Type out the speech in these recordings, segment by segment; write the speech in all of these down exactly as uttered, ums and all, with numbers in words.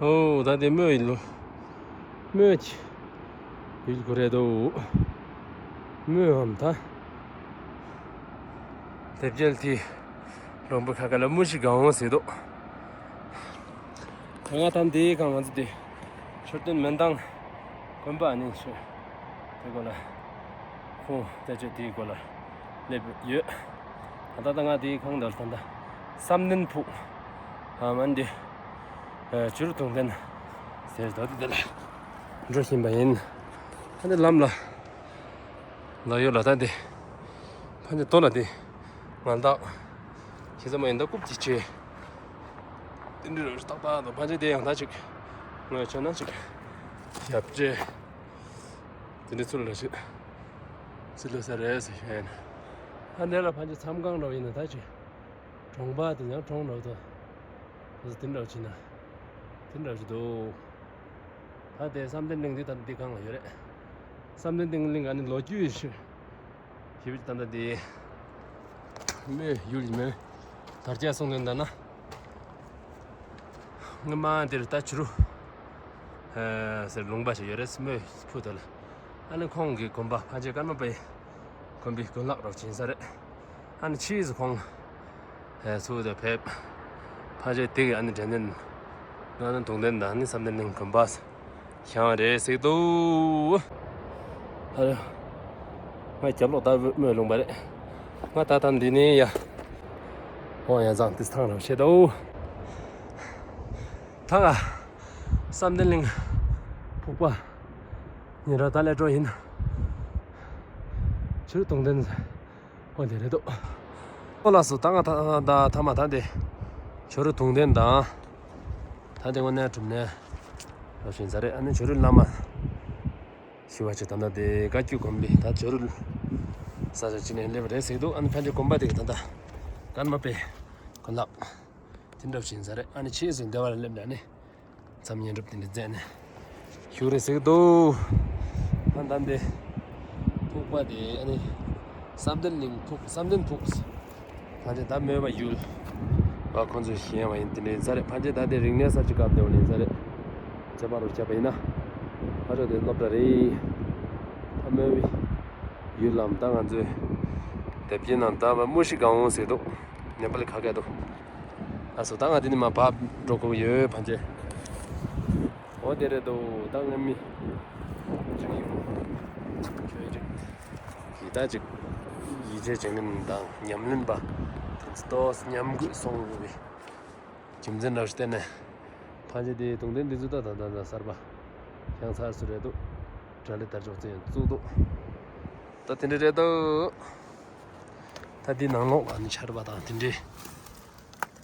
ཨོ་ད་དེ་མོ་ཡིན་ལོ། མོ་ཅི་ཡུལ་གོ་རེད་དོ། མོའམ་ད་དེབ་སྐྱེལ་དེ་རོང་པོ་ཁ་ཁ་ལ་མུ་ཤི་གང་འོང་ཟེར་དོ། ང་ད་འདི་གང་ང་ཚོ་དེ་མཆོད་རྟེན་མན་ཐང་དགོན་པ་ཨ་ནི་ཤོད་དེ་གོ་ལ་ཁོང་ད་ཅོ་དེ་གོ་ལ་སླེབས་ཡོད། ད་ད་ང་དེ་གང་འདོད་ད་ད་བསམ་གཏན་ཕུག་ཨ་མ་འདི་ཇོ་རུ་གདུང་རྟེན་ཟེར་དོ་དེ་དེ་ལ་འགྲོ་བཞིན་པ་ཡིན། ད་འདི་ལམ་ལ་ལ་ཡོད་ལ་ད་འདི་ཕན་ཚུན་ལྟོ་ལ་འདི་ང་ལྟ་ཁྱེད་ཚོ་མ་ཡིན་ད་རྐུབ་ཅིག་ཆེ། དེ་འདྲ་རུ་ཏག་ཏག་དང་ཕན་ཚུན་དེ་ཡང་ད་ཅིག་ངོས་ཆ་ན་ཅིག་ཡབ་ཅེ་དེ་འདྲ་ཚུར་ལ་ཅིག་ཚུར་ལ་ས་རེད་ཟེར་ཤེས་ཡིན། ཨ་འདི་ལ་ཕན་ཚུན་མཚམས་ཁང་འདྲ་བོ་ཡིན་ན་ད་ཅིག་གྲོང་པ་དེ་ཡང་གྲོང་འདྲ་བོ་དང་། དེ་འདྲ་བྱས་ན་དེ་འདྲ་བྱེད་དོ། ད་དེ་བསམ་གཏན་གླིང་འདི་ད་འདི་གང་ལ་ཡོད་རེད། བསམ་གཏན་གླིང་ཨ་ནི་ལོ་རྒྱུས་ཞུ་ཞུ་བ་ད་ལྟ་འདི་མོའི་ཡུལ་མོའི་དར་རྒྱས་སོང་དོན་ད་ན་སྔོན་མ་འདིར་ད་ཇོ་རུ་ཟེར་ལུང་པ་ཞིག་ཡོད་རེད། མོའི་ཕུ་དེ་ལ་ཨ་ནི་ཁོང་གི་དགོན་པ་ཕ་ཇེ་ཀརྨ་པའི་དགོན་པའི་དགོན་ལག་རོགས་བྱིན་ས་རེད། ཨ་ནི་ཕྱིས་སུ་ཁོང་ཚུར་དེ་ཕེབས། ཕ་ཇེ་དེ་གི་ཨ་ནི་དྲན་རྟེན་ཨ་ནི་གདུང་རྟེན་དང་ཨ་ནི་བསམ་གཏན་གླིང་དགོན་པ་བཞེངས་རེད་ཟེར་འདུག་ཨ་རེ། ང་རྒྱབ་ལོགས་ད་མོའི་ལུང་པ་རེད། ང་ད་ད་འདི་ནས་ཡ་འོ་ཡ་ཚང་དེ་ཐང་རང་བཤད་དོ། ད་ང་བསམ་གཏན་གླིང་ཕུག་པ་ཉིན་ར་ད་ལས་འགྲོ་ཡིན། ཇོ་རུ་གདུང་རྟེན་འོ་དེ་རེད་དོ། ཨོ་ལགས་སོ། ད་ང་ད་ད་ཐ་མ་ད་དེ་ཇོ་རུ་གདུང་རྟེན་དང་ད་དེ་དངོས་གནས་གྲུབ་གནས་རོགས་བྱིན་ས་རེད། ཨ་ནི་ཇོ་རུ་བླ་མ་ཞི་བ་ཅིག་ད་ལྟ་དེ་བཀའ་བརྒྱུད་དགོན་པའི་ད་ཇོ་རུ་ས་ཆ་ཅིག་ནས་སླེབས་པ་རེད་ཟེར་འདུག་ཨ་ནི་ཕ་ཇེ་དགོན་པ་དེ་གི་ད་ལྟ་ཀརྨ་པའི་དགོན་ལག་དེ་འདྲ་བྱིན་ས་རེད། ཨ་ནི་ཕྱིས་སུ་སྡེ་བ་ལ་སླེབས་ནས་ཨ་ནི་མཚམས་བསྙེན་སྒྲུབ་དེ་འདྲ་མཛད་ནས་བཞུགས་རེད་ཟེར་འདུག་ཨ་ད་འདི་ཕུག་པ་དེ་ཨ་ནི་བསམ་གཏན་གླིང་ཕུག་བསམ་གཏན་ཕུག་ཕ་ཇེ་ད་མོས་པ་ཡུལ་བ་ཁོང་ཚོས་བཞེངས་པ་ཡིན། དེ་འདྲ་ཡིན་ས་རེད། ཕ་ཇེ་ད་དེ་རིག་གནས་གསར་བརྗེ་སྐབས་དེ་བ་ཡིན་ས་རེད། རྩོད་པ་རུ་བྱས་པ་ཡིན་ན་ཕ་ཇོ་དེ་སློབ་གྲྭ་རེད། ད་མོས་པའི་ཡུལ་ལམ་ད་ང་ཚོའི་དེབ་སྐྱེལ་ནང་ད་བ་མུ་ཤི་གང་འོང་ཟེར་འདུག་ཉམས་པ་ལས་ཁ་སྐད་འདུག་ཨ་སོ་ད་ང་དེ་ནས་མར་བབས་འགྲོ་དགོས་ཡོད་ཕ་ཇེ། འོ་དེ་རེད་དོ། ད་ངའི་མི་ཅིག་ཡིན། ཁྱོད་ཅིག་ཡི་ད་ཅིག་ཡིད་ཆེས་བྱེད་མཁན་དང་ཉམས་ལེན་པ་དེ་ཚོ་ཏོག་ཙམ་ཉམས་རྒུད་སོང་བའི་རྒྱུ་མཚན་འདྲ་བོ་ཞིག་བསྟན་ནས་ཕ་ཇེ་དེའི་གདུང་རྟེན་འདི་ཚོ་ད་ད་ད་ད་གསར་པ་བཞེངས་ཚར་སོང་རེད་འདུག་གྲྭ་ལས་དར་ལྕོག་ཚོ་ཡང་བཙུགས་འདུག་ད་དེ་འདྲ་རེད་དོ། ད་འདི་ནང་ལོགས་ལ་ནི་ཆར་པ་དང་དེ་འདྲའི་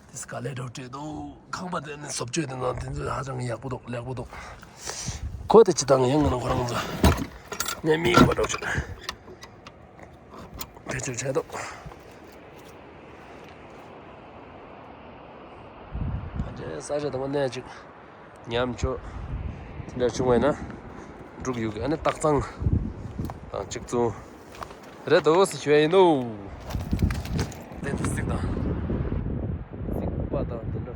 དེ་སྐ་ལེ་འདྲ་བོ་སྤྲད་འདུག་ཁང་པ་དེ་ནི་བཟོ་བཅོས་དེ་ནང་དེ་ཚོ་ཧ་ཅང་ཡག་པོ་འདུག་ལེགས་པོ་འདུག་ཁོ་དེ་ཅི་དང་ཡང་ང་ནི་ཁོ་རང་ཚོ་ངའི་མིག་པ་འདྲ་བོ་ཅིག་བེད་སྤྱོད་བྱས་འདུག་ཕ་ཇེ་ས་ཆ་དང་པོ་གནས་ཅིག་ཉམས་བཅོས་དེ་འདྲ་བྱུང་བས་ན་འབྲུག་ཡུལ་གྱི་ཨ་ནི་སྟག་ཚང་དང་གཅིག་མཚུངས་རེད་དོ་ཟེར་ཞུ་ཡ་ཡིན་ནོ། དེ་འདི་གཟིགས་དང་གཟིགས་པ་དང་དེ་འདྲ་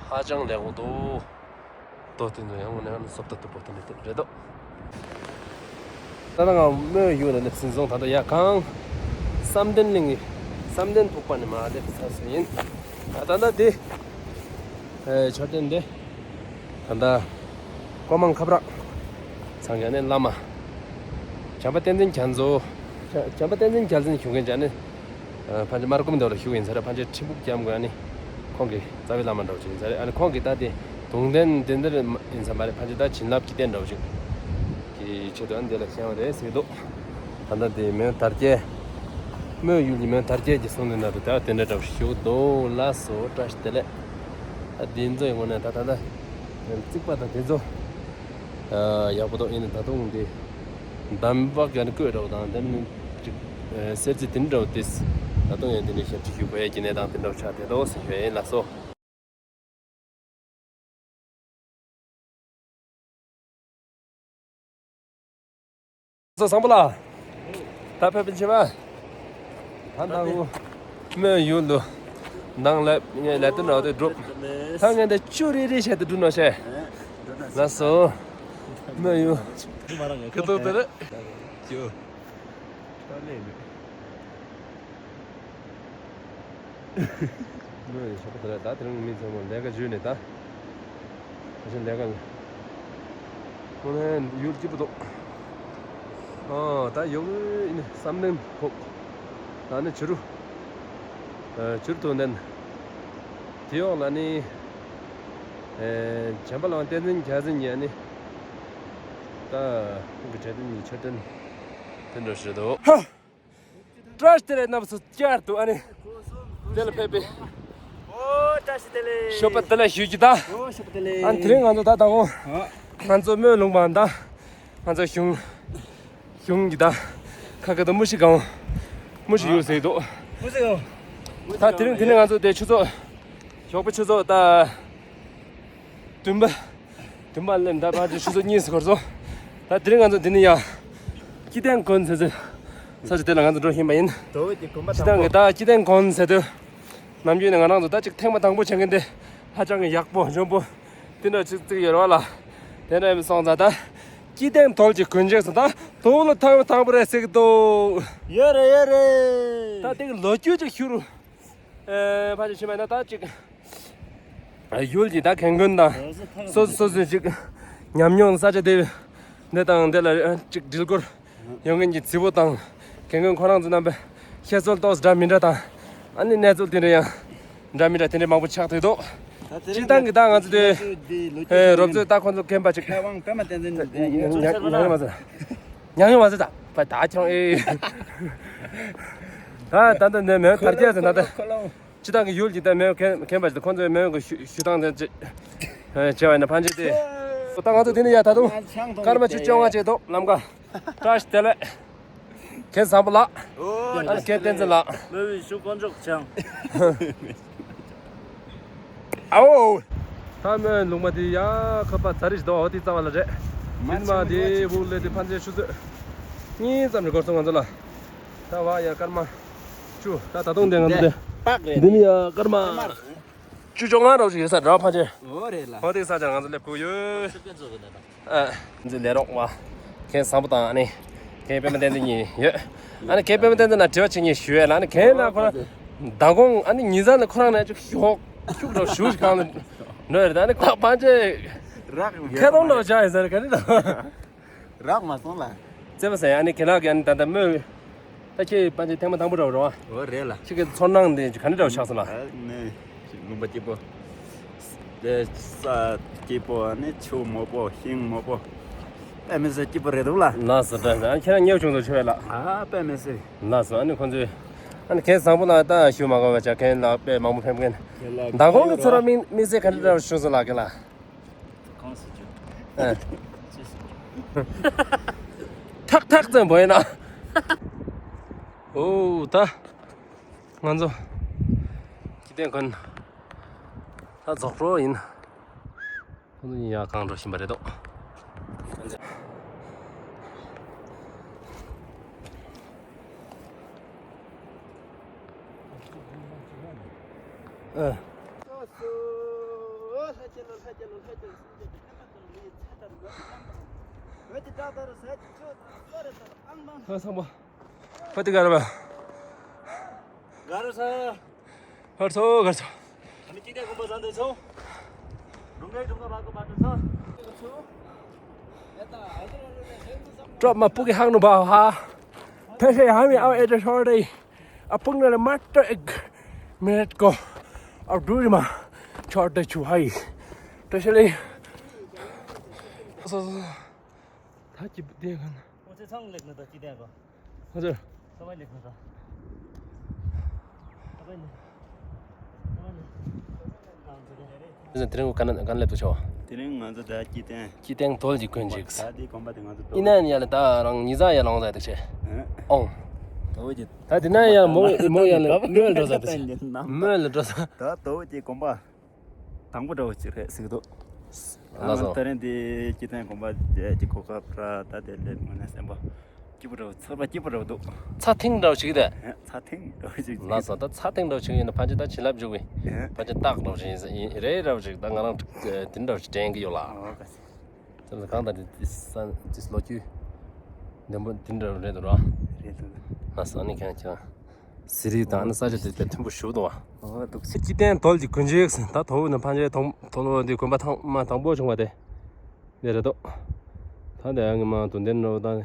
ཧ་ཅང་ལེགས་པོ་འདུག་ཏོ་དེ་ཚོ་ཡང་ངོ་ནས་ཨ་ནི་སོབ་ཏ་ཏུ་པོ་དེ་འདྲ་རེད་དོ། ད་ལྟ་ང་མོའི་ཡུལ་ལ་སླེབས་ཟིན་སོང་། ད་ལྟ་ཡ་གང་བསམ་གཏན་གླིང་གི་བསམ་གཏན་ཕུག་པ་ནས་མར་སླེབས་ཚར་སོང་ཡིན། ད་ད་ལྟ་འདི་ཨེ་མཆོད་རྟེན་འདི་ད་ལྟ་ཀོ་མང་ཁབ་ར་ཚང་གི་ཨ་ནི་བླ་མ་བྱམས་པ་བསྟན་འཛིན་རྒྱ་མཚོ། བྱམས་པ་བསྟན་འཛིན་རྒྱ་མཚོ་བཞུགས་མཁན་གྱི་ཨ་ནི་ཨ་ཕ་ཇེ་མར་ཀུམ་དེ་ལ་བཞུགས་ཡིན་ས་རེད། ཕ་ཇེ་ཁྲི་འབུག་རྒྱབ་དགོས། ཨ་ནི་ཁོང་གི་རྩ་བའི་བླ་མ་འདྲ་བོ་ཅིག་ཡིན་ས་རེད། ཨ་ནི་ཁོང་གི་ད་དེ་གདུང་རྟེན་དེ་འདིར་ཡིན་ས་མ་རེད། ཕ་ཇེ་ད་བྱིན་རླབས་ཀྱི་རྟེན་འདྲ་བོ་ཅིག་གི་ཆེད་དུ་ཨ་ནི་དེ་ལ་བཞེངས་པ་རེད་ཟེར་གྱི་འདུག་ད་ལྟ་དེ་མོན་དར་རྒྱས་མོན་ཡུལ་གྱི་མོན་དར་རྒྱས་ཀྱི་གསུང་དེ་འདྲ་དུ་ད་དེ་འདྲ་འདྲ་བོ་ཞིག་བཞུགས་འདུག་ལགས་སོ། བཀྲ་ཤིས་བདེ་ལེགས། ད་འདི་ཚོ་ཡི་ངོ་ནས་ད་ད་ད་རྩིག་པ་དང་དེ་ཚོ་ཡག་པོ་འདུག་ཡིན་ནའི་ད་དུང་འདི་འདམ་བག་ཡང་བཀོད་འདྲ་བོ་དང་དེ་ནི་ཅིག་ཨེ་གསེར་རྩི་དེ་འདྲ་བོ་དེ་ད་དུང་ཡང་དེ་འདྲའི་ཞབས་ཕྱི་ཞུ་དགོས་ཡ་གི་གནས་སྟངས་དེ་འདྲ་བོ་ཆགས་བསྡད་འདུག་ཟེར་ཞུ་ཡ་ཡིན། ལགས་སོ། ཚོ་བཟང་པོ་ལགས། ད་ཕེབས་པ་ཕྱི་མ། ད་ད་འུ་མོན་ཡུལ་དུ་ ནང་ལ་ངས་ལས་དོན་ར་དེ་འགྲུབ། ད་ངས་འདི་ཅུ་རེ་རེ་བྱས་ཏེ་འགྲུབ་ནོ་ཤེས། ལགས་སོ། མོ་ཡུ། ཁ་ཐུག་དེ་རེད། ཅུ། ད་ལས་མེད། མོ་ཡུ་ཞོགས་པ་དེ་རེད། ད་དེ་རིང་མི་ཚང་མ་ལས་ཀ་འཇུས་ནས་ད། ད་ལས་ཀ་ཁོ་ནས་ཡུལ་སྐྱིད་པོ་འདུག། ཨོ་ད་ཡོག་ཨིན་བསམ་གླིང་ཕོག། ད་ནི་ཕྱི་རུ། ཨ་ཕྱི་རུ་ཐོན་ནས། དེ་ཡོག་ལ་ནི། ཨེ་བྱམས་པ་ལགས་བསྟན་འཛིན་རྒྱལ་མཚན་གཉིས་ནི། ད་ཁོང་གི་གྲས་དེ་གཉིས་མཆོད་རྟེན་དེ་འདྲ་ཞིག་འདུག། བཀྲ་ཤིས་བདེ་ལེགས། རྣམ་པ་ཚོ་བསྐྱར་དུ་ཨ་ནི་དེ་ལ་ཕེབས་པའི་ཨོ་བཀྲ་ཤིས་བདེ་ལེགས། ཞོགས་པ་བདེ་ལེགས་ཞུ་རྒྱུ་ད། ཨོ་ཞོགས་པ་བདེ་ལེགས། ཨ་ནི་དེ་རིང་ང་ཚོ་ད་ད་འོ་ང་ཚོ་སྨོན་ལུང་པའམ་ད་ང་ཚོ་གཞུང་གཞུང་གི་ད་ཁ་ཁ་ད་མུ་ཤི་སྒང་མུ་ཤི་ཡུལ་ཟེར་འདུག། མུ་ཤི་སྒང་། ད་དེ་རིང་དེ་ནས་ང་ཚོ་དེ་ཆུ་ཚོད་ཞོགས་པ་ཆུ་ཚོད་ད་བདུན་པ། བདུན་པ་ལས་ད་ཕལ་ཆེར་ཆུ་ཚོད་གཉིས་སུ་འགོར་སོང་། ད་དེ་རིང་ང་ཚོ་འདི་ནས་ཡར་སྐྱིད་ལྡན་དགོན་ཟེར་ཟེར་ས་ཆ་དེ་ལ་ང་ཚོ་འགྲོ་བཞིན་པ་ཡིན། དོ་ཅིག་དགོན་པ་སྤྱིར་བཏང་གི་ད་སྐྱིད་ལྡན་དགོན་ཟེར་དུས་ནམ་རྒྱུན་ནས་ང་རང་ཚོ་ད་ཅིག་ཐེངས་མ་དང་པོ་བྱེད་མཁན་དེ་ཧ་ཅང་གི་ཡག་པོ་འཇོན་པོ་དེ་འདྲ་ཅིག་ཅིག་ཡོད་རེད་བ་ལ། དེ་འདྲ་ཡིན་སོང་ཙང་ད་སྐྱིད་ལྡན་དོལ་གྱི་དགོན་ཆེན་ཟེར་ད་དོལ་ལ་ཐེངས་མ་དང་པོ་རེད་ཟེར་གི་འདུག། ཡོད་རེད་ཡོད་རེད། ད་དེ་གི་ལོ་རྒྱུས་ཅིག་ཞུ་རུ། ཨེ་ཕལ་ཆེར་ཞུས་པ་ཡིན་ན་ད་ཅིག་ཡུལ་གྱི་ད་རྒན་རྒོན་དང་སོ་སོ་སོ་སོའི་ཅིག་ཉམས་མྱོང་ས་ཆ་དེ་འདི་དང་འདི་ལ་ཅིག་འགྲིལ་སྐོར་ཡོང་མཁན་གྱི་རྫི་བོ་དང་རྒན་རྒོན་ཁོ་རང་ཚོ་རྣམ་པའི་བཤད་སྲོལ་ཏོག་ཙམ་འདྲ་མི་འདྲ་དང་ཨ་ནི་གནས་ཚུལ་དེ་འདྲ་ཡང་འདྲ་མི་འདྲ་དེ་འདྲ་མང་པོ་ཆགས་བསྡད་འདུག། སྤྱིར་བཏང་གི་ད་ང་ཚོ་དེ་ཨེ་རོབ་ཙམ་ད་ཁོང་ཚོ་རྒན་པ་ཅིག་ཉམས་མྱོང་མ་ཟད་ཉམས་མྱོང་མ་ཟད་ད་ད་ད་ཁྱོད་ཨེ་ད་ད་ད་མེད་དར་རྒྱས་ཟེར་ན་ད། སྤྱིར་བཏང་གི་ཡུལ་གྱི་ད་མེ་མཁན་མཁན་པ་ཞིག་ཁོང་ཚོའི་མེ་གི་ཞུ་ཞུ་སྟངས་དེ་ཅི་བྱས་པ་ཡིན་ན་ཕན་ཆད་དེ། ད་ང་ཚོ་དེ་ནས་ཡར་ད་དུང་སྐར་མ་བཅུ་བཅོ་ལྔ་བྱས་འདུག་ལམ་ཁ། བཀྲ་ཤིས་བདེ་ལེགས། མཁན་བཟང་པོ་ལགས། ཨོ་ཨ་ནི་མཁན་བསྟན་འཛིན་ལགས། མེ་བི་ཤུ་དཀོན་མཆོག་བྱང་། ཨའོ། ད་མེ་ལུང་མ་དེ་ཡ་ཁ་པ་ཛ་རིས་འདུག། འོ་དེ་རྩ་བ་ལ་རེད། མིན་མ་དེ་བུ་ལས་དེ་ཕན་ཆད་ཆུ་ཚོད་གཉིས་ཙམ་རེ་འགོར་སོང་ང་ཚོ་ལ། ད་བ་ཡ་སྐར་མ་བཅུ། ད་ད་དུང་དེ་ང་ཚོ་དེ་པག་རེད། འདི་ནི་ཡ་སྐར་མ་བཅུ་བཅོ་ལྔ་རོགས་ཞིག་ཡོད་ས་འདྲ་བ་ཕལ་ཆེར། འོ་རེད་ལ། འོ་དེ་ས་ཆར་ང་ཚོ་སླེབས་དགོས་ཡོད། ཨ་འདི་ལས་རོགས་བ་མཁན་བཟང་པོ་དང་ཨ་ནི་མཁན་པད་མ་བསྟན་འཛིན་གཉིས་ཡོད། ཨ་ནི་མཁན་པད་མ་བསྟན་འཛིན་ལ་དྲི་བ་གཅིག་གཉིས་ཞུ་ཡས་ལ། ཨ་ནི་མཁན་ལ་ཁོ་རང་མདང་དགོང་ཨ་ནི་ཉིན་གཞག་ལ་ཁོ་རང་ནས་ཅིག་ཞོག་ཤུགས་རོ་ཞུ་ཞིག་གང་ལ་འགྲོ་ཡོད་རེད། ཨ་ནི་ཁོ་ཕལ་ཆེར་རག་ཁེ་སང་འགྲོ་བྱ་ཡོད་ཟེར་ག་ནི་དང་། རག་མ་སོང་ལ། བརྩེ་བ་ཟེར་ཡ་ནི་ཁྱེད་རང་གི་ཨ་ནི་ད་ལྟ་མོས། ད་ཁྱེད་ཕལ་ཆེར་ཐེངས་མ་དང་པོ་འདྲ་བོ་རེད་བ། འོ་རེད་ལ། ཁྱེད་ཀྱི་ཚོར་སྣང་དེ་ག་འདྲ་འདྲ་བོ་ཆགས་སོང་ལ། ཨ་ནི་ལུང་པ་སྐྱིད་པོ། དེ་ས་སྐྱིད་པོ་ཨ་ནི་ཆུ་མོག་པོ་ཤིང་མོག་པོ། དཔེ་མི་སྲིད་སྐྱིད་པོ་རེད་འདུག་ལ། ལགས་སོ་ད་ཨ་ཁྱེད་རང་ཉེ་བ་ཆུང་དུ་ཆུ་བས་ལ། ཨ་དཔེ་མི་སྲིད། ལགས་སོ་ཨ་ནི་ཁོང་ཚོས། ཨ་ནི་མཁན་བཟང་པོ་ལ་ད་ཞུ་མ་དགོས་པ་བྱ། མཁན་ལ་དཔེ་མང་པོ་ཕེབས་མཁན། མདང་དགོང་གི་ཚོར་བ་དམིགས་བསལ་ག་འདྲ་འདྲ་བོ་བྱུང་སོང་ལགས་ཁྱེད་ལ། གང་སྲིད་རྒྱུ། ཨ། ཅི་སྲིད་རྒྱུ། ཐག་ཐག་ཙམ་བོ་ཡིན་ན། འོ་ད། ང་ཚོ་སྐྱིད་ལྡན་དགོན་ད་རྫོགས་འགྲོ་ཡིན། ཁོང་ཚོ་གཉིས་ཡར་གང་འགྲོ་བཞིན་པ་རེད་དོ། ཨ། ཨ་ཚང་མ། ཕ་ཏི་ག་ར་བ། ག་ར་ས། ཧར་སོ་གར་སོ། ཨ་ནི་ཅི་དེ་གོམ་པ་ཟ་འདོད་ཚོ། རུང་གེ་རུང་ག་བ་གོ་བ་ཏུ་ཚོ། ཀྲོབ་མ་སྤུ་གི་ཧག་ནུ་བ་ཧ། ཕེ་ཤེ་ཧ་མི་ཨའོ་ཨེ་ཏྲ་ཤོར་ཏེ། ཨ་སྤུ་ནི་ལ་མ་ཏྲ་ཨེག་མི་རེད་གོ། ཨ་བྲུ་རི་མ་ཆོར་ཏེ་ཆུ་ཧའི། ཏྲ་ཤེ་ལེ། སོ་སོ། ད་ཅི་བདེ་ག་ན། ཨོ་ཚེ་ཚང་ལེགས་ན་ད་ཅི་བདེ་ག། ཧ་ཟེར། ཨ་དེ་རིང་ག་ན་ག་ན་སླེབས་འདུག་ཤོག། དེ་རིང་ང་ཚོ་ད་སྐྱིད་ལྡན། སྐྱིད་ལྡན་དོལ་གྱི་དགོན་ཅིག། ད་དེ་དགོན་པ་དེ་ང་ཚོ་ཡིན་ན་ཡང་ལ་ད་རང་ཉི་ཟ་ཡར་ལོངས་ཟེར་འདུག་ཆེ། ཨོང་། དོལ་གྱི། ད་དེ་ན་ཡང་མོ་མོ་ཡར་ལ་མོ་ཡར་འགྲོ་ཟེར་འདུག་ཆེ། མོ་ཡར་ལ་འགྲོ་ཟེར། ད་དོལ་གྱི་དགོན་པ། དང་པོ་འདྲ་བོ་ཅིག་རེད་ཟེར་གྱི་འདུག། ལགས་སོ། ད་རིང་འདི་སྐྱིད་ལྡན་དགོན་པ་གྱི་གོ་སྐབས་ར་ད་དེ་ལས་ངོས་ནས་སེམས་པ་ སྐྱིད་པོ་འདྲ་བོ། ཚོར་བ་སྐྱིད་པོ་འདྲ་བོ་འདུག། ཚ་ཐིང་འདྲ་བོ་ཅིག་དེ། ཚ་ཐིང་འདྲ་བོ་ཅིག་ལགས་སོ། ད་ཚ་ཐིང་འདྲ་བོ་ཅིག་ཡིན་ན་ཕན་ཆད་ད་བྱིན་རླབས་འཇུག་པའི་ཕན་ཆད་རྟགས་འདྲ་བོ་ཅིག་ཡིན་རེད། འདྲ་བོ་ཅིག་ད་ང་རང་དེ་འདྲ་བོ་ཅིག་དྲན་གྱི་ཡོད་ལགས། ཨོ་ག་ཚོད། གང་ལྟར་དེ་ས་དེ་ལོ་རྒྱུས་ལྡན་པོ་དེ་འདྲ་བོ་རེད་འདུག་ར། རེད་འདུག། ལགས་སོ། ཨ་ནི་ཁྱེད་རང་ཟི་རི་དང་ཨ་ནི་ས་ཆ་དེ་དཔེ་མཐུན་པོ་ཞེ་པོ་འདུག་པ། ཨོ་འདུག་སེ། སྐྱིད་ལྡན་དོལ་གྱི་དགུན་ཆོས་ཟེར། ད་དོལ་པོ་ནས་ཕན་ཆད་དོལ་པོ་དེ་དགོན་པ་ཐོག་མ་དང་པོ་བྱུང་བ་དེ་འདི་རེད་འདུག། ད་དེ་ཡང་སྔོན་མ་དུང་ལྡན་འདྲ་བོ་དང་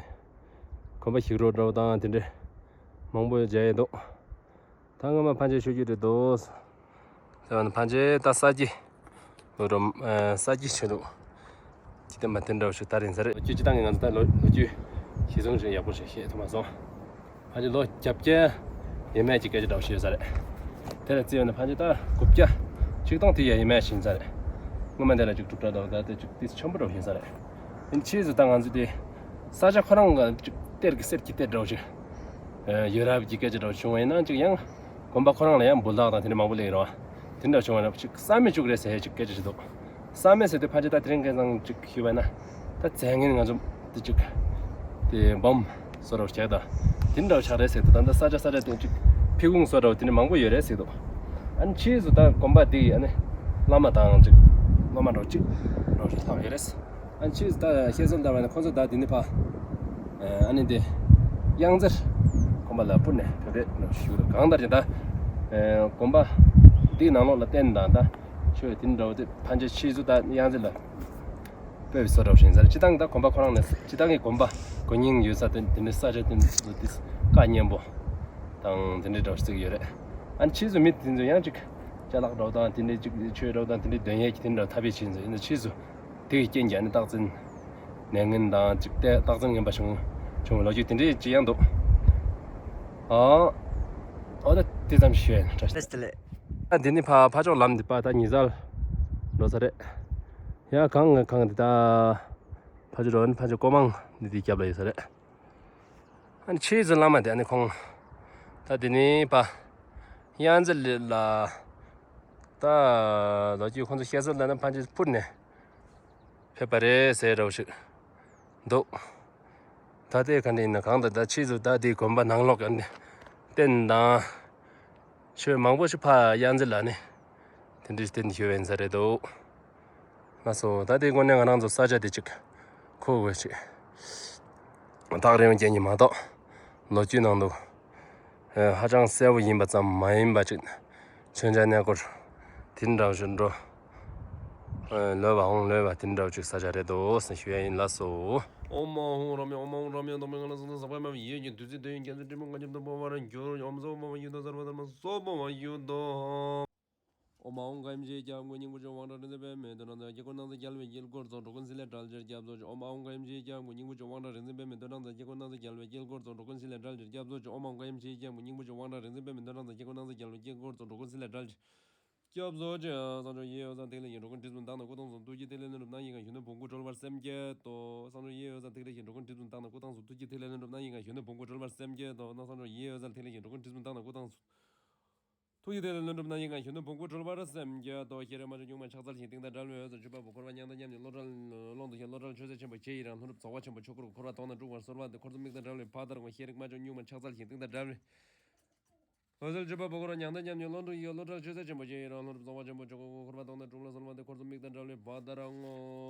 དགོན་པ་ཞིག་རོ་འདྲ་བོ་དང་དེ་འདྲ་མང་པོ་མཇལ་ཡས་འདུག། ད་སྔོན་མ་ཕན་ཆད་ཤོད་རྒྱུ་རེད་འདུག་ཟེར་བ་ནི་ཕན་ཆད་ད་ས་སྐྱིད་ལོ་འགྲོ་ས་སྐྱིད་ཆོད་འདུག། སྐྱིད་ལྡན་མ་དེ་འདྲ་བོ་ཞིག་ད་རིང་ས་རེད། ལོ་རྒྱུས་སྤྱིར་བཏང་གི་ང་ཚོ་ད་ལོ་ལོ་རྒྱུས་གཞི་བཟུང་བྱས་ཡག་པོ་ཞིག་ཤེས་ཐུབ་མ་སོང་། ཕལ་ཆེར་ལོ་བརྒྱད་ཅུ་ཡས་མས་ཅིག་སྐད་ཆ་འདྲ་བོ་ཞིག་ཡོད་ས་རེད། དེ་ལ་བརྩིས་པ་ན་ཕལ་ཆེར་ད་དགུ་བརྒྱ་ཆིག་སྟོང་དེ་ཡས་མས་ཞིག་ཡིན་ས་རེད། སྔོན་མ་དེ་ལ་ཅིག་གྲུབ་འདྲ་འདྲ་བོ་ད་དེ་ཅིག་ཏོག་ཙམ་ཆེན་པོ་འདྲ་བོ་ཞིག་ཡིན་ས་རེད། ཨ་ནི་ཕྱིས་སུ་ད་ང་ཚོ་དེ་ས་ཆ་ཁོ་རང་ག་ཅིག་གཏེར་གྱི་གསེར་གྱི་གཏེར་འདྲ་བོ་ཞིག་ཡོད་རབས་ཀྱི་སྐད་ཆ་འདྲ་བོ་བྱུང་བ་ཡིན་ན་ཅིག་ཡང་དགོན་པ་ཁོ་རང་ལ་ཡང་འབུལ་ལག་དང་དེ་འདྲ་མང་པོ་སླེབས་ཡོད་རེད་བ། དེ་འདྲ་བྱུང་བ་ན་ཅིག་བསམ་མི་བཅུག་རེད་ཟེར་ཅིག་སྐད་ཆ་ཞིག་འདུག། བསམ་མེད་ཟེར་དུས་ཕལ་ཆེར་ད་དེ་རིང་ཁ་སང་ཅིག་ཞུས་པ་ན་ད་རྫས་ངན་ང་ཚོ་དེ་ཅིག་དེ་སྦོམ་བཟོ་འདྲ་བོ་བྱས་ད་དེ་འདྲ་བོ་ཆགས་རེད་ཟེར་དུས། ད་ལྟ་ས་ཆ་ས་ཆ་དེ་ཅིག་ཕུ་ཁུང་བཟོ་འདྲ་བོ་དེ་འདྲ་མང་པོ་ཡོད་རེད་ཟེར་འདུག། ཨ་ནི་ཕྱིས་སུ་ད་དགོན་པ་དེ་ཡི་ཨ་ནི་བླ་མ་དང་ཅིག་སློབ་མ་འདྲ་བོ་ཅིག་འདྲ་བོ་ཞིག་ལྷག་ཡོད་རེད། ཨ་ནི་ཕྱིས་སུ་ད་བཤད་སྲོལ་ལྟར་བ་ན་ཁོང་ཚོ་ད་དེ་ནས་ཕར་ཨ་ནི་དེ་གཡང་རྩེར་དགོན་པ་ལ་སྤུར་ནས་ཕེབས་རེད་འདྲ་བོ་ཞིག་འདུག། གང་ལྟར་ཀྱང་ད་དགོན་པ་དེའི་ནང་ལོགས་ལ་རྟེན་དང་ད་ཆོས་དེ་འདྲ་བོ་དེ་ཕལ་ཆེར་ཕྱིས་སུ་ད་གཡང་རྩེ་ལ་སྤོས་པའི་བཟོ་འདྲ་བོ་ཞིག་ཡིན་ས་རེད། སྤྱིར་བཏང་ད་དགོན་པ་ཁོ་རང་ནས་སྤྱིར་བཏང་གི་དགོན་པ་དགོན་རྙིང་ཡོད་ས་དེ་དེ་འདྲའི་ས་ཆ་དེ་ཚོ་དེ་བཀའ་གཉན་པོ་དང་དེ་འདྲའི་འདྲ་བོ་བརྩི་གི་ཡོད་རེད། ཨ་ནི་ཕྱིས་སུ་མི་དེ་ཚོ་ཡང་ཅིག་ཅ་ལག་འདྲ་བོ་དང་དེ་འདྲའི་ཅིག་ཆོས་འདྲ་བོ་དང་དེ་འདྲའི་འདོན་ཡས་ཀྱི་དེ་འདྲ་ཐབས་ཤེས་བྱས་ཡིན་ས་ཡིན་ན་ཕྱིས་སུ་དེ་གི་རྐྱེན་གྱིས་ཨ་ནི་རྟགས་མཚན་ནད་ངན་དང་ཅིག་དེ་རྟགས་མཚན་ངན་པ་བྱུང་བྱུང་བའི་ལོ་རྒྱུས་དེ་འདྲའི་ཅིག་ཡང་འདུག། ཨ་འོ་ད་དེ་ཙམ་ཞུ་ཡ་ཡིན། བཀྲ་ཤིས་བདེ་ལེགས། ཨ་འདི་ནི་ཕ་ཕ་ཕྱོགས་ལམ་འདི་པ་ད་ཉི་ཟླ་འགྲོ་ས་རེད། ཡ་གངས་གངས་འདི་ད་ཕ་ཕྱོགས་འགྲོ་ནི་ཕ་ཕྱོགས་ཀོ་མང་འདི་འདི་རྒྱབ་ལ་ཡོད་ས་རེད། ཨ་ནི་ཕྱིས་སུ་བླ་མ་དེ་ཨ་ནི་ཁོང་ད་འདི་ནི་པ་གཡང་རྩེ་ལ་ད་ལོ་རྒྱུས་ཁོང་ཚོ་བཤད་སྲོལ་ལ་ན་ཕལ་ཆེར་སྤུར་ནས་ཕེབས་པ་རེད་ཟེར་འདྲ་བོ་ཞིག་འདུག། ད་ལྟའི་ག་འདྲ་ཡིན་ན་གང་ལྟར་ད་ཕྱིས་སུ་ད་འདི་དགོན་པ་ནང་ལོགས་ཀྱི་རྟེན་དང་ཆོས་མང་པོ་ཞིག་ཕར་གཡང་རྩེ་ལ་ནི་དེ་འདྲའི་རྟེན་ཞུས་པ་ཡིན་ས་རེད་འདུག། ལགས་སོ། ད་དེ་དངོས་གནས་ང་རང་ཚོ་ས་ཆ་དེ་ཅིག་ཁུག་དགོས་ཅིག་ཐག་རིང་བའི་རྐྱེན་གྱིས་མ་གཏོགས་ལོ་རྒྱུས་ནང་དུ་ཨེ་ཧ་ཅང་གསལ་པོ་ཡིན་པ་ཙམ་མ་ཡིན་པ་ཅིག་མཚོན་ཆ་གནས་སྐོར་དེ་འདྲ་བ་ཞིག་འགྲོ་ཨེ་ལོས་པ་འོང་ལོས་པ་དེ་འདྲ་བ་ཅིག་ས་ཆ་རེད་འདུག་ཟེར་ཞུ་ཡ་ཡིན། ལགས་སོ། ཨོཾ་ཨཱཿཧཱུྃ་ར་མེ་ཨོཾ་ཨཱཿཧཱུྃ་ར་མེ་དྷཱ་མེ་ག་ན་ས་ན་ས་པ་མ་མི་ཡོད་ཀྱི་བདུད་རྩི་དོན་ཡོད་རྒྱ་མཚོའི་སྤྲིན་ཕུང་ང་ཁྱབ་ཏུ་སྤོ་བར་འགྱུར། ཨོཾ་སྭ་བྷཱ་ཝ་ཡུདྡྷ་སརྦ་དྷརྨ་སྭ་བྷཱ་ཝ་ཡུདྡྷ། ཨོཾ་ཨཱཿཧཱུྃ་ཨཱཿཧཱུྃ་ཡེ་ཤེས་ཀྱི་སྐུ་སྙིང་པོ་ཆུ་དབང་དྲག་རིག་འཛིན་པདྨའི་མདུན་ན་འཛིན། དཀྱིལ་འཁོར་སྣང་སྲིད་རྒྱལ་བའི་དཀྱིལ་འཁོར་ཚོགས། འགྲོ་ཀུན་སྲིད་ལས་བསྒྲལ་ཕྱིར་སྐྱབས་སུ་མཆི། ཨོཾ་ཨཱཿཧཱུྃ་ཨཱཿཧཱུྃ་ཡེ་ཤེས་ཀྱི་སྐུ་སྙིང་པོ་ཆུ་དབང་དྲག་རིག་འཛིན་པདྨའི་མདུན་ན་འཛིན། དཀྱིལ་འཁོར་སྣང་སྲིད་རྒྱལ་བའི་དཀྱིལ་འཁོར་ཚོགས། འགྲོ་ཀུན་སྲིད་ལས་བསྒྲལ་ཕྱིར་སྐྱབས་སུ་མཆི། ཨོཾ་ཨཱཿཧཱུྃ་ཨཱཿཧཱུྃ་ཡེ་ཤེས་ཀྱི་སྐུ་སྙིང་པོ་ཆུ་དབང་དྲག་རིག་འཛིན་པདྨའི་མདུན་ན་འཛིན། དཀྱིལ་འཁོར་སྣང་སྲིད་རྒྱལ་བའི་དཀྱིལ་འཁོར་ཚོགས། འགྲོ་ཀུན་སྲིད་ལས་བསྒྲལ་ཕྱིར་སྐྱབས་སུ་མཆི། གསང་མཆོག་ཡེ་ཤེས་འོད་ཟེར་ཐིག་ལེ་བཞིན། འགྲོ་ཀུན་སྒྲིབ་སྦྱངས་དག་ནི་སྐུ་མདོག་གསུམ། ཐུགས་ཀྱི་ཐིག་ལེ་ལྷུན་གྲུབ་རྣམ་གཡས་ཁང་གཞོན་ནུ་བོང་ཀུ་གྲོལ་བར་སེམས་བསྐྱེད་དོ། གསང་མཆོག་ཡེ་ཤེས་འོད་ཟེར་ཐིག་ལེ་བཞིན། འགྲོ་ཀུན་སྒྲིབ་སྦྱངས་དག་ནི་སྐུ་མདོག་གསུམ། ཐུགས་ཀྱི་ཐིག་ལེ་ལྷུན་གྲུབ་རྣམ་གཡས་ཁང་གཞོན་ནུ་བོང་ཀུ་གྲོལ་བར་སེམས་བསྐྱེད་དོ། གསང་མཆོག་ཡེ་ཤེས་འོད་ཟེར་ཐིག་ལེ་བཞིན། འགྲོ་ཀུན་སྒྲིབ་སྦྱངས་དག་ནི་སྐུ་མདོག་གསུམ། ཐུགས་ཀྱི་ཐིག་ལེ་ལྷུན་གྲུབ་རྣམ་གཡས་ཁང་གཞོན་ནུ་བོང་ཀུ་གྲོལ་བར་སེམས་བསྐྱེད་དོ། ཤེས་རབ་མ་བཅོས་གཉུག་མ་ཕྱག་འཚལ་ཞིང་། གཏིང་མཐའ་བྲལ་བའི་འོད་ཟེར་འཇུག་པ་པོ། འཁོར་བ་མྱང་འདས་མཉམ་མྱོང་ཀློང་དུ་ཤར། ཀློང་དུ་ཤར་ཀློང་གྲོལ་ཆོས་ཟད་ཆེན་པོ་ཁྱེད་ཡི་རང་། ལྷུན་གྲུབ་རྫོགས་པ་ཆེན་པོ་ཆོས་སྐུར་གོ། འཁོར་བ་དོང་ནས་སྤྲུགས་པར་གསོལ་བ་འདེབས། འཁོར་གསུམ་དམིགས་དང་བྲལ་བའི་བར་དར་ངོ་། ཤེས་རིག་མ་བཅོས་གཉུག་མ་ཕྱག་འཚལ་ཞིང་། གཏིང་མཐའ་བྲལ་བའི་འོད་ཟེར་འཇུག་པ་པོ། འཁོར་བ་མྱང་འདས་མཉམ་མྱོང་ཀློང་དུ་ཤར་ཀློང་གྲོལ་ཆོས་ཟད་ཆེན་པོ་ཁྱེད་ཡི་རང་། ལྷུན་གྲུབ་རྫོགས་པ་ཆེན་པོ་ཆོས་སྐུར་གོ། འཁོར་བ་དོང་ནས་སྤྲུགས་པར་གསོལ་བ་འདེབས། འཁོར་གསུམ་དམིགས་དང་བྲལ་བའི་བར་དར་ངོ་།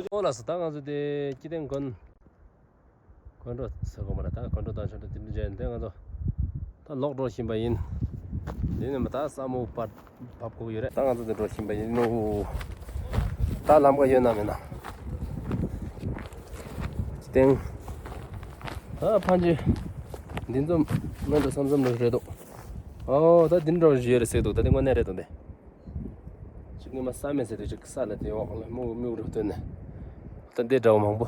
ཨོ་ལགས་སོ། ད་ང་ཚོ་དེ་སྐྱིད་ལྡན་དགོན་དགོན་གྲོང་ཟེར་དགོས་མ་རེད། ད་དགོན་གྲོང་དང་ཆ་འདྲ་དེ་འདྲ་བྱས་ཏེ་ང་ཚོ་ད་ལོག་འགྲོ་བཞིན་པ་ཡིན། དེ་ནས་མ་ད་ས་མོ་བབས་བབས་དགོས་ཡོད་རེད། ད་ང་ཚོ་དེ་འགྲོ་བཞིན་པ་ཡིན་ནོ། ད་ལམ་ཁ་ཡོད་ན་མེད་ན། སྟེང་ད་ཕན་ཆད་འདི་ཚོ་མེད་འགྲོ་བསམ་བསམ་འགྲོ་རེད་འདུག། ཨོ་ད་འདི་འདྲ་ཞིག་ཡོད་རེད་ཟེར་འདུག། ད་དེ་དངོས་གནས་རེད་འདུག་སྟེ། ཅིག་ངོ་མ་ས་མེད་ཟེར་དུས་ཅིག་ས་ལ་དེ་འོག་ལ་སྨུག་སྨུག་རུ་ཐོན་ནས། ད་འདི་འདྲ་བོ་མང་པོ་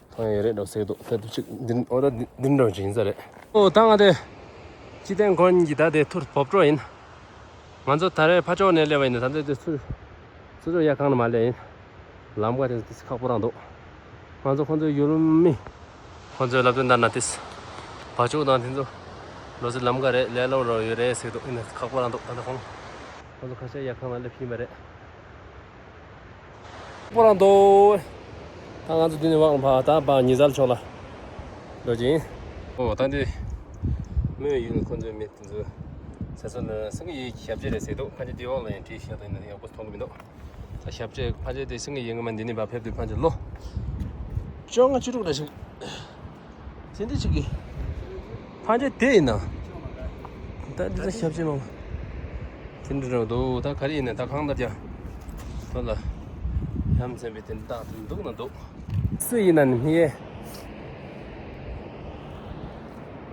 མཐོང་ཡ་ཡོད་རེད་འདྲ་བོ་ཟེར་འདུག། ད་དུ་ཅིག་འདི་ཨོ་ད་འདི་འདི་འདྲ་བོ་ཅིག་ཡིན་ས་རེད། ཨོ་ད་ང་དེ་ སྤྱི་བཏང་ཁོང་གི་ད་དེ་ཐུར་བབས་འགྲོ་ཡིན། ང་ཚོ་ད་རེས་ཕར་ཕྱོགས་ནས་སླེབས་པ་ཡིན་ན། ད་ལྟ་དེ་ཚུར་ཚུར་ཕྱོགས་ཡར་གང་ནས་མར་སླེབས་ཡིན། ལམ་ཁ་དེ་ཚོ་ཁག་པོ་རང་འདུག་ང་ཚོ་ཁོང་ཚོའི་ཡུལ་མི་ཁོང་ཚོའི་ལབ་དོན་ལྟར་ན་དེ་བ་ཕྱུགས་དང་དེ་ཚོ་ལོ་ཚོད་ལམ་ཁ་རེད། ལས་སླ་པོ་རང་ཡོད་རེད་ཟེར་འདུག་ཡིན་ན་ཁག་པོ་རང་འདུག་ད་ལྟ་ཁོང་ཁོང་ཚོ་ཁ་ཤས་ཡར་གང་ལ་སླེབས་ཕྱིན་པ་རེད། པོ་རང་འདུག་ད་ང་ཚོ་འདི་ནས་བག་ལ་ཕར་ད་བག་ཉི་ཟླ་ཕྱོགས་ལ་འགྲོ་གི་ཡིན། ཨོ་ད་འདི་མོའི་ཡུལ་ཁོང་ཚོའི་མི་དེ་ཚོ་ཟེར་སོང་ན་སེང་གེ་ཡི་ཞབས་རྗེས་རེད་ཟེར་འདུག་ཕལ་ཆེར་འདི་འོག་ལ་ཡང་བྲིས་བཞག་འདུག་ཡིན་ན་ཡག་པོ་མཐོང་གི་མི་འདུག་ད་ཞབས་རྗེས་ཕལ་ཆེར་དེ་སེང་གེ་ཡི་ངོ་མ་འདི་ནས་ཕར་ཕེབས་དུས་ཕལ་ཆེར་ལོ་བཅོ་ལྔ་བཅུ་དྲུག་འདྲ་ཞིག་ཟིན་འདི་ཅིག་གི་ཕ་འདྲེ་དེ་ཡིན་ན། ད་འདི་ཚོ་ཞབས་ཕྱི་མང་། དེ་འདྲ་རེད་འདུག་ད་ག་རེ་ཡིན་ན་ད་གང་ལྟར་ཀྱང་དོ་ལ་ཡ་མཚན་པའི་དེ་འདྲ་དེ་འདུག་ན་འདུག་སུ་ཡིན་ན་ནི་ཧེ།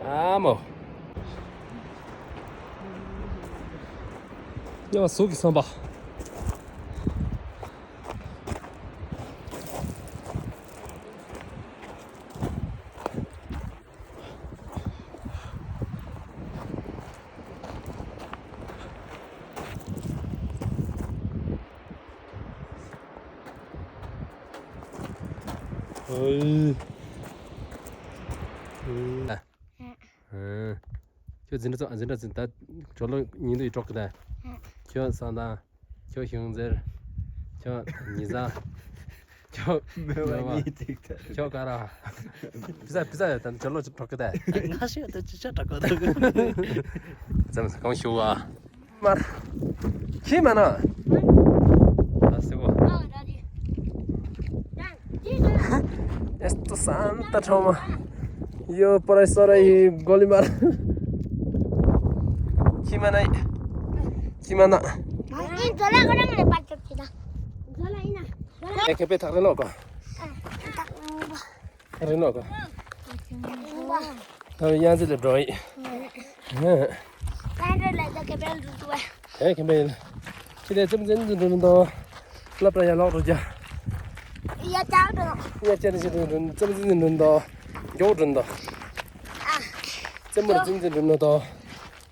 ཨ་མོ། ཡ་སུ་གི་བསམ་པ། ཨོའི། ཨོའི། ཨ། ཨ། ཁྱོད་འཛིན་གྲྭ་ཚོ་འཛིན་གྲྭ་འཛིན་ད་ཇོ་ལོ་ཉིན་དུ་ཡི་གྲོགས་ཀྱི་ད། ཁྱོད་བསམ་དང་། ཁྱོད་ཤུང་ཟེར། ཁྱོད་ཉི་ཟ། ཁྱོད་མེད་པ་མེད་པ་གཉིས་ཅིག་ད། ཁྱོད་ག་ར། བི་ཟ་བི་ཟ་ཡོད་ད་ཇོ་ལོ་གྲོགས་ཀྱི་ད། ང་ཤི་ཡོད་ད་ཅི་ཆ་གྲོགས་ཀྱི་ད། ཙམ་གང་ཤུ་བ། མར། ཁྱི་མ་ན། ཨ་སི་བ། Esto Santa Toma. Yo por eso ahora y Golimar. ཁྱི་མ་ན། ཁྱི་མ་ན། ཨེ་ཁེ་པེ་ཐག་རེ་ལོ་གོ། རེ་ནོ་ག་ད་ཡང་ཟེར་ལེ་འགྲོ་ཡི། ཧེ་ཁེ་པེ་ལ། ཁྱི་དེ་ཙམ་ཙམ་འགྲོ་ནོ་དོ། ལབ་ར་ཡ་ལོག་འགྲོ་རྒྱ། ཡ་ཙམ་ཙམ་འགྲོ་ནོ་དོ། མགྱོགས་འགྲོ་ནོ་དོ། ཙམ་མོ་ཙམ་ཙམ་འགྲོ་ནོ་དོ།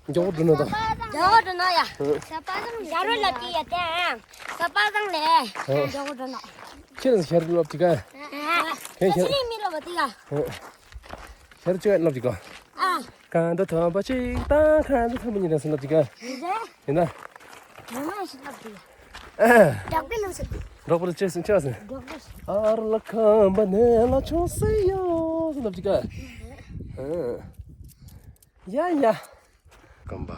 མགྱོགས་འགྲོ་ནོ་དོ། མགྱོགས་འགྲོ་ནོ་ཡ། ཞ་རོ་ལ་ཏི་ཡ་ཏེ། ས་པ་སང་ལེ། མགྱོགས་འགྲོ་ནོ། ཁྱེད་རང་ཞ་རོ་ལབ་ཅི་ག་ཁྱེད་ཁྱེད་མི་ལབ་ཏི་ག་ཞ་རོ་ཅི་ག་ལབ་ཅི་ག་ཨ། གང་དུ་ཐོན་པ་ཅིག་དང་གང་དུ་ཐོན་པ་ཉིད་རང་སུ་ལབ་ཅི་ག་ཡིན་ན། ང་མ་ཞིག་ལབ་ཏི་ག་ཨ། འབྲོག་པའི་ལུགས་སུ། འབྲོག་པའི་ལུགས་སུ་ཅི་ཟེར། འབྲོག་པའི་ཨར་ལ་ཁམས་པ་ནས་ལ་ཆུང་སེ་ཡོ་སུ་ལབ་ཅི་ག་ཨ། ཡ་ཡ། རྐང་པ།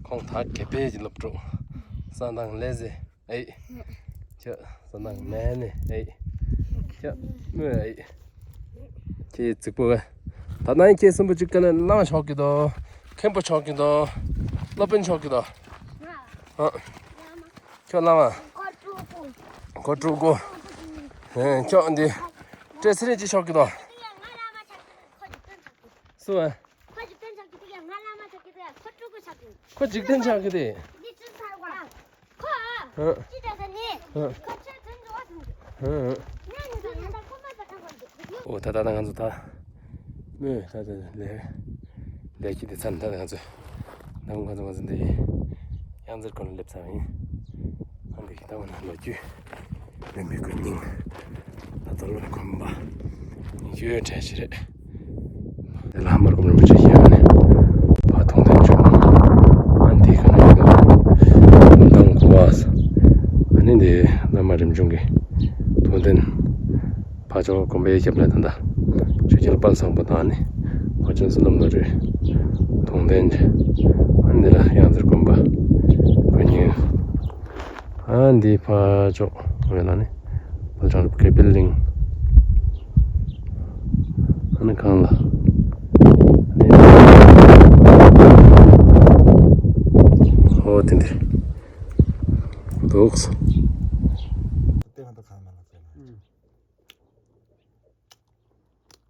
ཁོང་ད་ཁེ་པེ་གི་སློབ་ཕྲུག་ས་དང་ལེ་ཟེ་ཨེ། ཁྱོད་ས་དང་མེ་ནེ་ཨེ། ཁྱོད་མོ་ཨེ། ཁྱེད་རྫིག་པོ་བས། ད་ནང་ཁྱེད་གསུམ་པོ་གཅིག་ཀ་ནས་བླ་མ་ཆོག་གི་དོ། མཁན་པོ་ཆོག་གི་དོ། སློབ་དཔོན་ཆོག་གི་དོ། ཨ། ཁྱོད་བླ་མ། ཁོ་ཕྲུ་གུ། ཁྱོད་འདི། སྤྲེལ་ཚེ་རིང་ཅི་ཆོག་གི་དོ། སུ་ཨ། ཁོ་འཇིག་རྟེན་ཆགས་ཀྱི་འདུག་ཡ། ང་བླ་མ་ཆགས་ཀྱི་འདུག་ཡ། ཁོ་ཕྲུ་གུ་ཆགས་ཀྱི་འདུག་ཁོ་འཇིག་རྟེན་ཆགས་ཀྱི་འདུག་འདི་ཅི་ཚར་བ། ཁོ་ཨ། ཅི་འདྲ་ཟེར་ནི། ཨ། ཁོ་ཆོས་དོན་འགྲོ་བ་ཟིན་འདུག་ཨ། ང་ནི་ད་ང་ད་ཁོ་མ་ད་ཁ་ཁོ་འདུག་འོ་ད་ད་ད་ང་ཚོ་ད་མོས་ད་ད་ལས་ལས་ཀྱི་འདི་ཚར་ད་ད་ང་ཚོ་ད་ང་ཚོ་ང་ཚོ་འདི་གཡང་རྩེ་ཁོ་ལ་སླེབས་ཚར་བ་ཡིན། ཨ་འདི་གི་ད་འོ་ན་ལོ་རྒྱུས། ལུས་མི་དགོས་སྙིང་། ད་ལྟ་ལོ་ནི་གོམ་པ། སྙིང་རྗེ་བྲལ་ཞིག་རེད། དེ་ལ་ཧ་མར་གོམ་རིན་པོ་ཆེ་ཡིན་ནི། ཕ་མཐོང་ལྡན་བྱུང་། ཨ་འདི་ག་ནས་ཡིན་ནོ། མདང་གོ་བ། ཨ་ནི་འདི་བླ་མ་རིམ་བྱུང་གི་མཐོང་ལྡན། ཕ་ཕྱོགས་གོམ་པའི་རྒྱབ་ལ་ད་ལྟ་ཆོས་རྒྱལ་དཔལ་བཟང་པོ་དང་ནི་ཧོར་ཆེན་བསོད་ནམས་བློ་གྲོས་མཐོང་ལྡན་གྱི། ཨ་ནི་འདི་ལ་གཡང་རྩེ་དགོན་པ་དགོན་རྙིང་། ཨ་འདི་ཕ་ཕྱོགས་ངོས་ལ་ནི་དཔལ་བྱང་རབ་དགེ་འཕེལ་གླིང་། ཨ་ནི་གང་ལ་ནི་ཨོ་དེ་འདི་འདུག་སོ།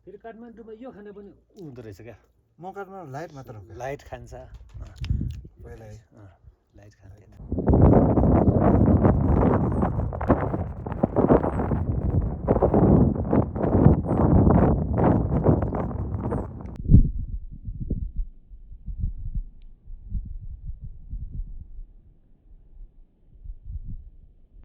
फेरि काठमाडौँमा यो खाने पनि हुँदो रहेछ क्या। म काठमाडौँ लाइट मात्र हो क्या। लाइट खान्छ। अँ। पहिला है। अँ, लाइट खान्थ्यो नि।